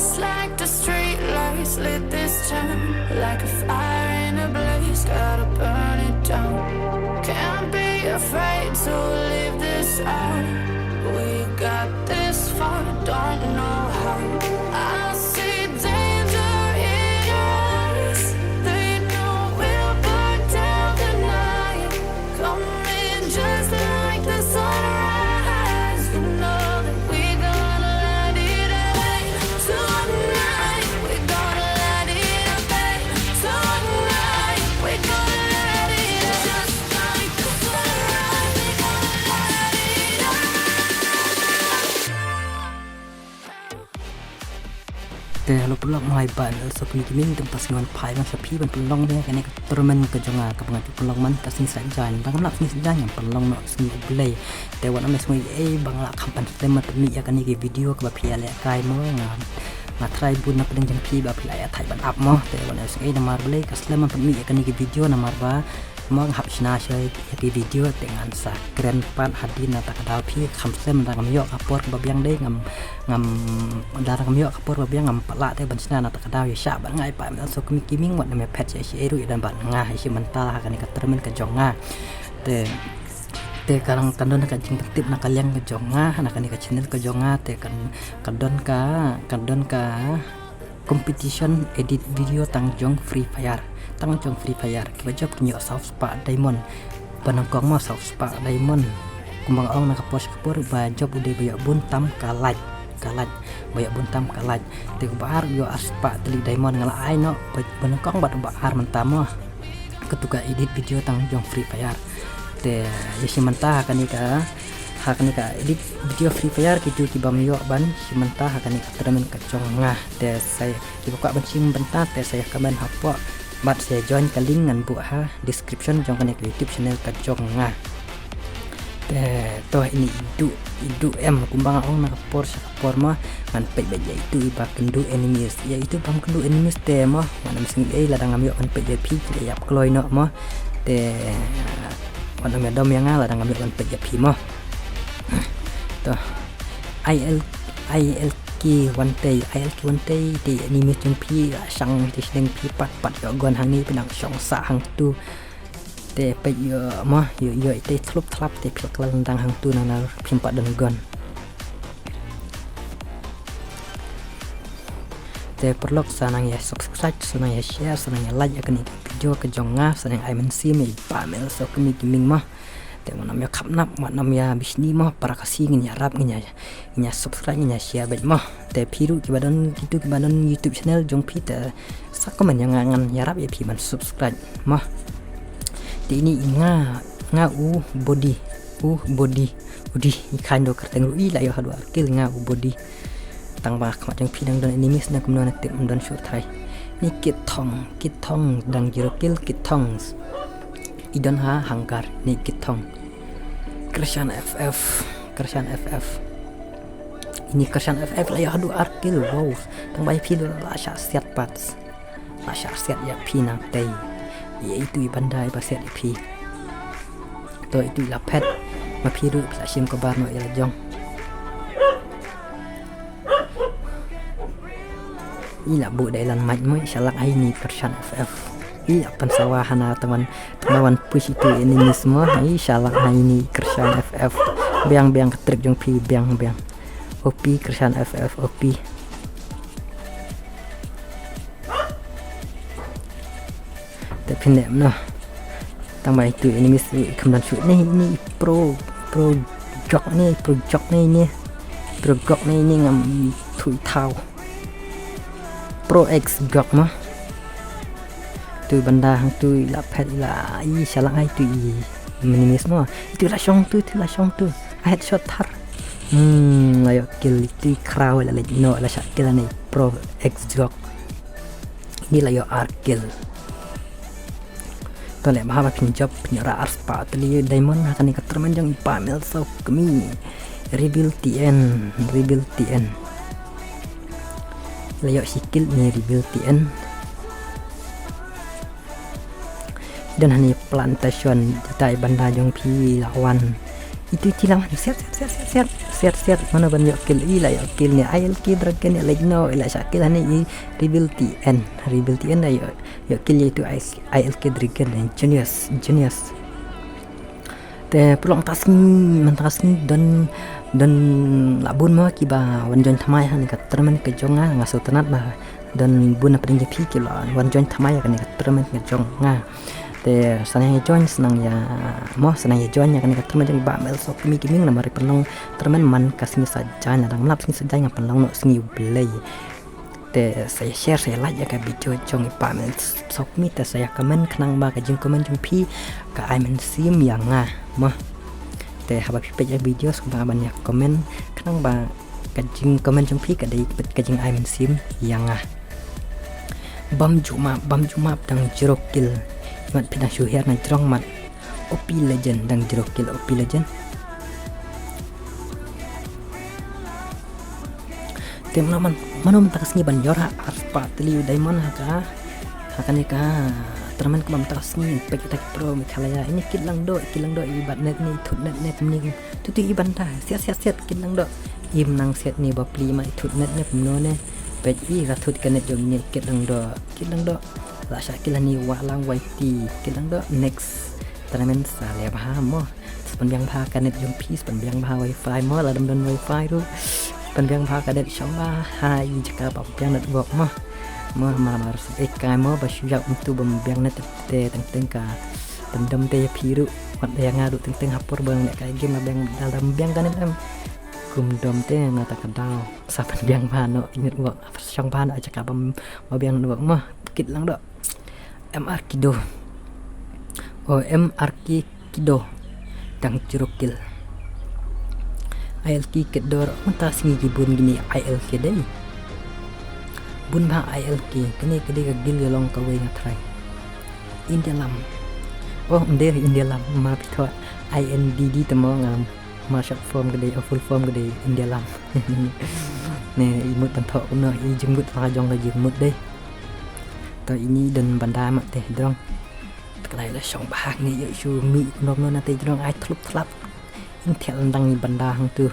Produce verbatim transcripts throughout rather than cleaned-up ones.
It's like the streetlights lit this town, like a fire in a blaze, gotta burn it down. Can't be afraid to leave this out. We got this far, don't know how. I see danger in your eyes. They know we'll burn down the night. Coming just like the sunrise. You know that we gonna light it up. Tonight, we gonna light it up. Tonight, we gonna light it up. Just like the sunrise, we gonna light it up. Te hello paralok, mynta ba ngi la sdang ïa kine ki ming tang pas ngan phai ban sa phi ban pynlong ïa kane ka tournament ka jong nga kaba nga ju pynlong mynta ka sngi Saitjaiñ. Dang ngam lah sngi Saitjaiñ ngam pynlong noh, sngi U Blei. Te wat nym sngew ei ba nga la kham pynslem ban pynmih ïa kane ka video kaba phi ïa lehkai mo, nga, nga try bun na pdeng jong phi ba phi la ïa thait ban ap mo. Te wat nym sngew ei namar balei ka slem ban pynmih ïa kane ka video namar ba mo nga hap shna sha ïa ki video te ngan sa kren pat hadien na ta ka daw phi kham slem, da ngam ïoh ka por ba biang dei ngam, ngam, da ngam ïoh ka por ba biang ngam pat lah te ban shna na ta ka daw ïa sha ban ngai pa men so kmie ki ming wat nym phet sha sha ruh ïa don ban nga ïa shi mynta ha kane ka tournament ka jong nga. Te, te ka dang kan don ka jingpyntip na ka liang ka jong nga, na kane ka channel ka jong nga, te kan, kan don ka, kan don ka competition edit video tang jong Free Fire, tang jong Free Fire. Kiba jop kin ïoh saw spah diamond. Ba nyngkong mo saw spah diamond. Kumba nga ong na ka por sha ka por ba jop u dei ba ïoh bun tam ka like, ka like. Ba ïoh bun tam ka like. Te uba ar ïoh ar spah tylli diamond, nga la ai noh ba, ba nyngkong bad uba ar mynta mo. Katu ka edit video tang jong Free Fire. Te ïa shi mynta ha kane ka, ha kane ka edit video Free Fire kito kibym ïoh ban shi mynta ha kane ka tournament ka jong nga. Te sa kiba kwah ban shim bynta te sa ïa comment hapoh bad sa ïa join ka link ngan buh ha description jong kane ka YouTube channel ka jong nga. Te to ini idu, idu em kumba nga ong na ka por sha ka por mo ngan peit beit ïa itu iba kynduh enemies. Ïa itu bym kynduh enemies te mo wat nym sngew ei lada ngam ïoh ban peit ïa phi ki la ïap kloi noh mo. Te wat nym ïadom ïa nga lada ngam ïoh ban peit ïa phi mo. To. I L, I L K one day, I L K one day te enemies jong phi la shang te shneng phi pat pat ïoh gun hangne phi nang shong sah hangtu. Te peit ïoh mo ïoh ïoh ite thlop thlap te phi la kylla lyndang hangtu nang na phim pat don gun. Te paralok sa nang ïa subscribe, sa nang ïa share, sa nang ïa like ïa kane ka video ka jong nga, sa nang ai mynsiem ïa i Bah Mel Sokmi Gaming mo. Te wat nym ïa khapnap, wat nym ïa bishni mo, para Khasi ngin ïarap, ngin ïa, ngin ïa subscribe, ngin ïa share beit mo. Te phi ruh kiba don, kito kiba don YouTube channel jong phi te sa comment ïa nga ngan ïarap ïa phi ban subscribe mo. Te ini nga, nga u Body, u Body, u Di, i khain do kyrteng ruh i la ïoh haduh ar kill nga u Body. Tang ba khmat jong phi dang don enemies na kumno na tip ym don shuh trai. Ni Kit Thong, Kit Thong dang zero kill, Kit Thong. I don ha hangar ni Kit Thong. Krishan F F, Krishan F F. Ini Krishan F F la ïoh haduh ar kill, wow. Tang ba ïa phi la shah siat pat. La shah siat ïa phi nangtei. Ïa itu i banda iba siat ïa phi. To itu i la phet. Ma phi ruh phi la shim kbar noh ïa la jong. I la buh dei lan mait mo, i shalak ai ni Krishan F F. I la pynsawa hana tang ban, tang ban push itu enemies mo, i shalak ai ni Krishan F F. Biang biang ka trick jong phi biang biang. O P Krishan F F O P. Te phin leh noh. Tang ba itu enemies i kham don shuh ni, ni pro, pro jok ni, pro jok ni ni. Pro jok ni ni ngam thui thaw. Pro X jok mo. Tu banda hangtu i la phet i la i shalak ai tu i enemies mo. Itu la shong tu, itu la shong tu. A headshot thar. Hmm, la ïoh kill itu i khraw la leh noh la shah kill ni Pro X jok. Ini la ïoh ar kill. To leh bha ba phin jop phin ïoh ra ar spah tylli diamond ha kane ka tournament jong i Bah Mel Sokmi. Rebuild T N, Rebuild T N. La ïoh shi kill ni Rebuild T N. Don hani plantation, dei i banda jong phi la wan. Itu iti la man. Siat, siat, siat, siat, siat. Siat, siat. Mano ban ïoh kill? I la ïoh kill ne I L K Dragon, i leit noh, i la shah kill hangne i Rebel T N. Rebel T N la ïoh, ïoh kill ïa itu I L K Dragon. Genius, genius. Te pulong ta sngi, mynta ka sngi don, don la bun mo kiba wan join thymmai ha kane ka tournament ka jong nga, nga sngewtynnat ba don bun na pdeng jong phi kiba wan join thymmai ha kane ka tournament ka jong nga. Te sa nang ïa join, sa nang ïa mo, sa nang ïa join ïa kane ka tournament jong i Bah Mel Sokmi Gaming namar i pynlong tournament man ka sngi Saitjaiñ, la dang mlap sngi Saitjaiñ nga pynlong noh sngi U Blei. Te sa ïa share, sa ïa like ïa ka video jong i Bah Mel Sokmi, te sa ïa comment khnang ba ka jingcomment jong phi ka ai mynsiem ïa nga mo. Te haba phi peit ïa ka video sngewbha ban ïa comment khnang ba ka jingcomment jong phi ka dei peit ka jingai mynsiem ïa nga. Bam ju map, bam ju map dang zero kill. Mat phi dang shu hiar na jrong mat. O P Legend dang zero kill, O P Legend. Te mano man, mano man ta ka sngi ban ïoh arspah tylli u diamond ha ka, ha kane ka tournament kaba mynta ka sngi, peit kita ki pro Meghalaya. Ini kit lang doh, kit lang doh, i bat net ne, i thut net ne, kumne. Tu tu i banta, siat siat siat, kit lang doh. Im nang siat ne bapli ma i thut net ne kumno ne. Peit i ka thut ka net jong ne, kit lang doh, kit lang doh. La shah kill hangne Wahlang Y T, kit lang doh. Next tournament sa leh bha mo. Sa pynbiang bha ka net jong phi, sa pynbiang bha wifi mo, lada ym don wifi ruh. Pynbiang bha ka net shong bha ha i jaka ba biang network mo. Mo, mar mar shu ïa kai mo, ba shu ïap kumtu ba biang net te teng teng ka pyndom te ïa phi ruh. Wat ïa nga ruh teng teng ha por ba nga leh ka game la biang, lada ym biang ka net em. Kum dom te nga ta ka daw. Sa pynbiang bha noh i network. Shong bha noh jaka ba, ba biang network mo. Kit lang doh. M R Kido. Oh, M R K Kido. Dang zero kill. I L K Kido, mynta sngi ki bun kine I L K dei. Bun bha I L K, kane ka dei ka guild ka long kawei nga tharai. India Lam. Oh, ym dei India Lam, ma phi thoh I N D D te mo nga lam. Ma short form ka dei, oh, full form ka dei India Lam. Ne, i mut ban thoh kumno, i jingmut la jong ka jingmut dei. To ini don banda mat te jrong. Te ka lai la shong bha ngi ïoh shu mih kumno kumno na te jrong ai thlop thlap. In thiah lyndang i banda hangtu.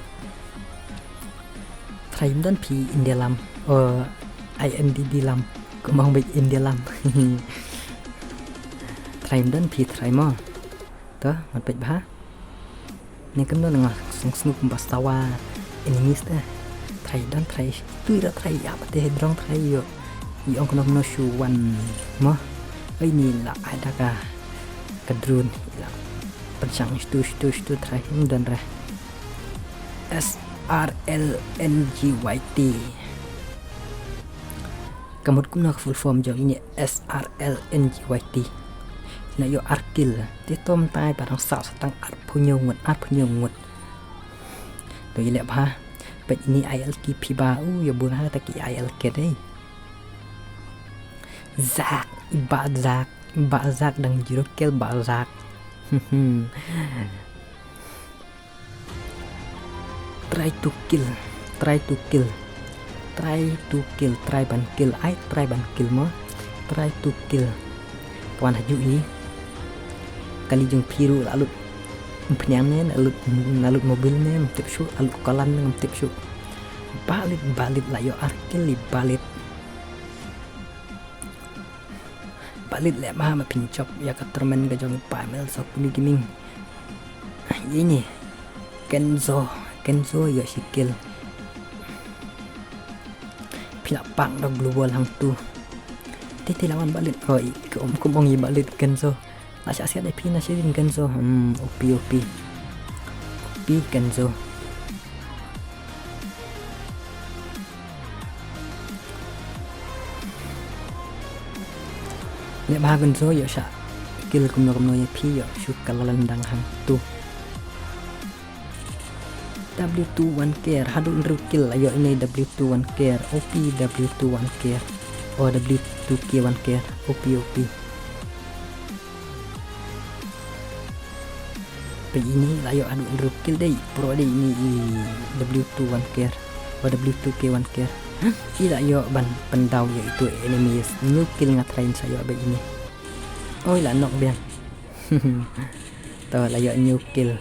Tharai ym don phi India Lam. O, I N D D Lam. Kumba ong beit India Lam. Tharai ym don phi tharai mo. To, mat peit bha. Ne kumno nga sngewsngew kumba sawa enemies te. Tharai don tharai tu ira tharai ïa ba te jrong tharai ïoh. Ïoh kumno kumno shu wan mo. Ai ni la ai da ka, ka drone la pynshang stu stu stu tharai ym don re. S R L N G Y T. Ka mut kumno ka full form jong ine S R L N G Y T. Ine ïoh ar kill. Te tom tai ba dang saw sa tang arphew hynñiew ngut, arphew hynñiew ngut. To ïa leh bha. Peit ine I L K phi ba u ïa bun ha ta ki I L K dei. Zak, i ba Zak, i ba Zak dang zero kill ba Zak. Try to kill, try to kill, try to kill, try ban kill, ai try ban kill mo, try to kill. Ka wan ha ju i. Kali jong phi ruh la lut. Ym pynïang ne, la lut, la lut mobil ne, ym tip shuh, la lut kalan ne, ym tip shuh. Balit, balit la ïoh ar kill i balit. Balit leh bha ma pynjop ïa ka tournament ka jong i Bah Mel Sokmi Gaming. Ïa ine. Kenzo, Kenzo ïoh shi kill. Phi la pak da global hangtu. Te te la wan balit. Oh, i, kum, kum ong i balit Kenzo. La shah siat ïa phi na shi Kenzo. Hmm, O P, O P. O P Kenzo. Leh bha Kenzo ïoh shah kill kumno kumno ïa phi ïoh shu ka la lyndang hangtu. W two one care, haduh hynriew kill la ïoh ine W two one care, O P W two one care, o W two K one care, O P, O P. Peit ine la ïoh haduh hynriew kill dei, pro dei ine i W two one care, o W two K one care. I la ïoh ban pyndaw ïa itu enemies, hynñiew kill nga tharai sa ïoh beit ine. Oi la knock biang. To la ïoh hynñiew kill.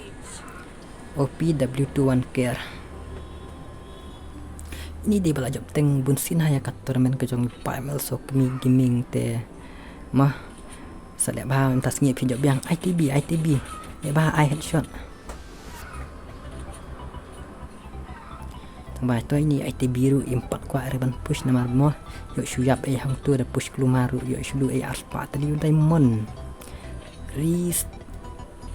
O P W two one care. Ini dei ba la jop teng bun sien ha ïa ka tournament ka jong i Primal Sokmi Gaming te. Ma sa leh bha mynta sngi phi jop biang I T B, I T B. Leh bha ai headshot. Tang ba to ini I T B ruh im pat kwah re ban push namar mo. Ïoh shu ïap ei hangto da push klumar ruh ïoh shu duh ei arspah tylli u diamond. Ris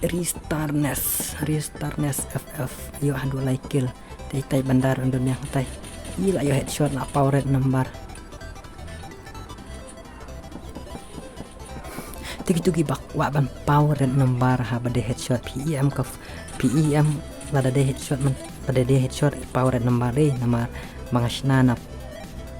Ristarnes, Ristarnes F F, ïoh haduh lai kill. Te tai bandar undon ïa tai. I la ïoh headshot la power red number. Te kitu ki ba kwah ban power red number ha ba dei headshot P E M ka P E M lada dei headshot man lada dei headshot power red number dei namar ba nga shna na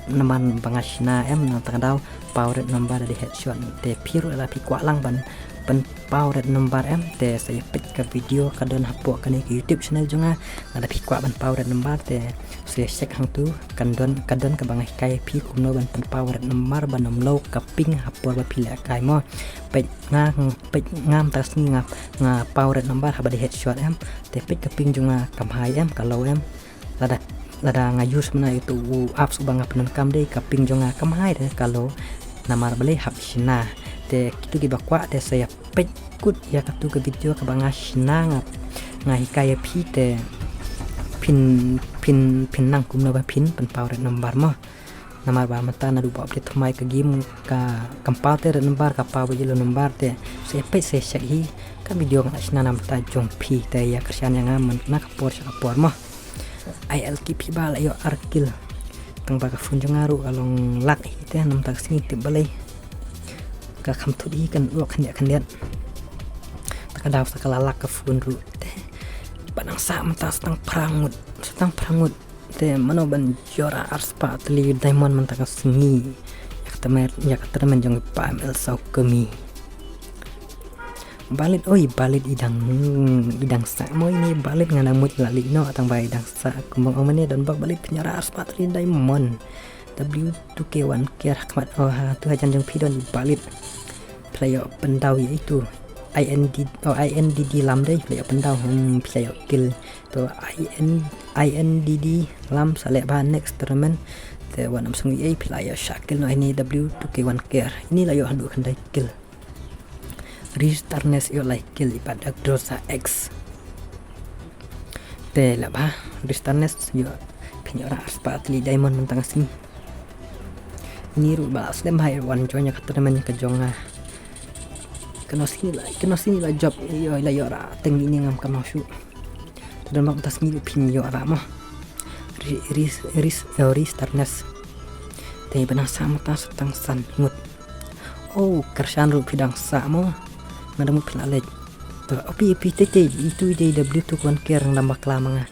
namar ba nga shna em na tang daw power red number da dei headshot te phi ruh lada phi kwah lang ban ban power red number em te sa ïa peit ka video ka don hapoh kane ka YouTube channel jong nga lada phi kwah ban power red number te sa ïa check hangtu kan don ka don ka ba nga hikai phi kumno ban pynpower red number ban ym lou ka ping ha por ba phi leh kai mo. Peit nga peit nga mynta sngi nga nga power red number ha ba dei headshot em te peit ka ping jong nga kam high em ka low em. Lada lada nga use mena itu u apps u ba nga pyndonkam dei ka ping jong nga kam high te ka low namar balei hap shna. Te kitu ki ba kwah te sa ïa peit kut ïa katu ka video ka ba nga shna nga nga hikai ïa phi te phin phin phin nang kumno ba phin pynpower red number mo. Namar ba mynta naduh ba update thymmai ka game ka kam power te red number ka power ba yellow number te sa ïa peit sa ïa check hi ka video nga la shna na mynta jong phi te ïa kyrshan ïa nga mynta na ka por sha ka por mo. I L K P ba la ïoh ar kill. Tang ba ka phone jong nga ruh ka long lag hi te namta ka sngi tip balei. Ka kham thut hi kan ïoh khyndiat khyndiat. Ta ka daw sa ka la lag ka phone ruh te. Ba nang sa mynta sa tang phra ngut, sa tang phra ngut. Te mano ban ïoh ra arspah tylli diamond mynta ka sngi. Ïa ka tournament, ïa ka tournament jong i Primal Sokmi. Balit oi balit i dang i dang sah mo ini balit nga dang mut la leit noh tang ba i dang sah kumba ong mane don bok balit pynïoh ra arspah tylli diamond. W two K one K ha khmat o ha tu hajan jong phi don i balit. Phi la ïoh pyndaw ïa itu I N D o I N D D lam dei phi la ïoh pyndaw hmm phi la ïoh kill to I N I N D D lam sa leh bha next tournament. Te wan ym sngew ei phi la ïoh shah kill noh ini W two K one K ini la ïoh haduh khyndai kill. Ristarnes ïoh lai kill i pat da Groza X. Te leh bha Ristarnes ïoh pynïoh ra arspah tylli diamond mynta ka sngi. Ini ruh ba la slem bha ïa wan join ïa ka tournament ka jong nga. Kano sngi la kano sngi la jop ïoh la ïoh ra teng ini ngam kano shu. Te don bok mynta sngi ruh phin ïoh ra mo. Ris ris ris ris tarnes. Te ba nang sah mynta sa tang san ngut. Oh kyrshan ruh phi dang sah mo. Nga dang mut phi la leit. To api api te te itu ite W two K one K rang dang bakla ma nga.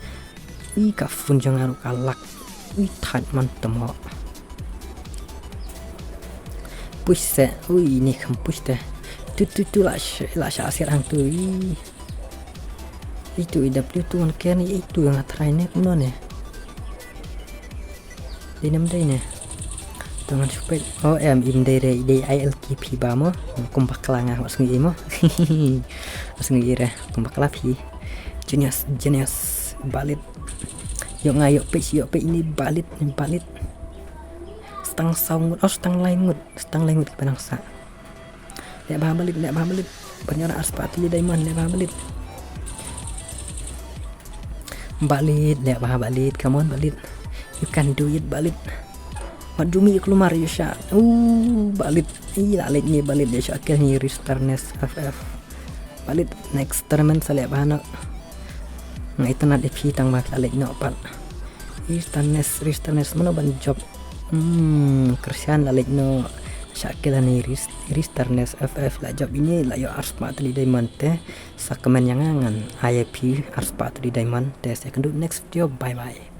I ka phone jong nga ruh ka lag. I thait man temo. Push se ui ni kham push te. Tu tu tu la la sha sir hang tu i. Itu i W two K one K ni itu nga try ne kumno ne. Dei nam dei ne. To ngan shu peit. Oh em im dei re dei I L K P ba mo. Kum bakla nga wat sngi mo. Wat sngi re kum bakla phi. Genius genius balit. Ïoh nga ïoh peit ïoh peit ini balit ini balit. Stang saw ngut oh stang lai ngut stang lai ngut kiba nang sah. Leh bha balit leh bha balit. Ban ïoh ra arspah tylli diamond leh bha balit. Balit leh bha balit come on balit. You can do it balit. Wat ju mih klumar ïoh shah. Uh balit. Ih la leit ni balit ïoh shah kill ni Ristarnes F F. Balit next tournament sa leh bha noh. Nga itynnad ïa phi tang ba la leit noh pat. Ristarnes Ristarnes mano ban jop. Hmm kyrshan la leit noh. Shah kill ni Ris Ristarnes F F la jop ini la ïoh arspah tylli diamond te. Sa comment ïa nga ngan ai ïa phi arspah tylli diamond te sa ïakynduh next video bye bye.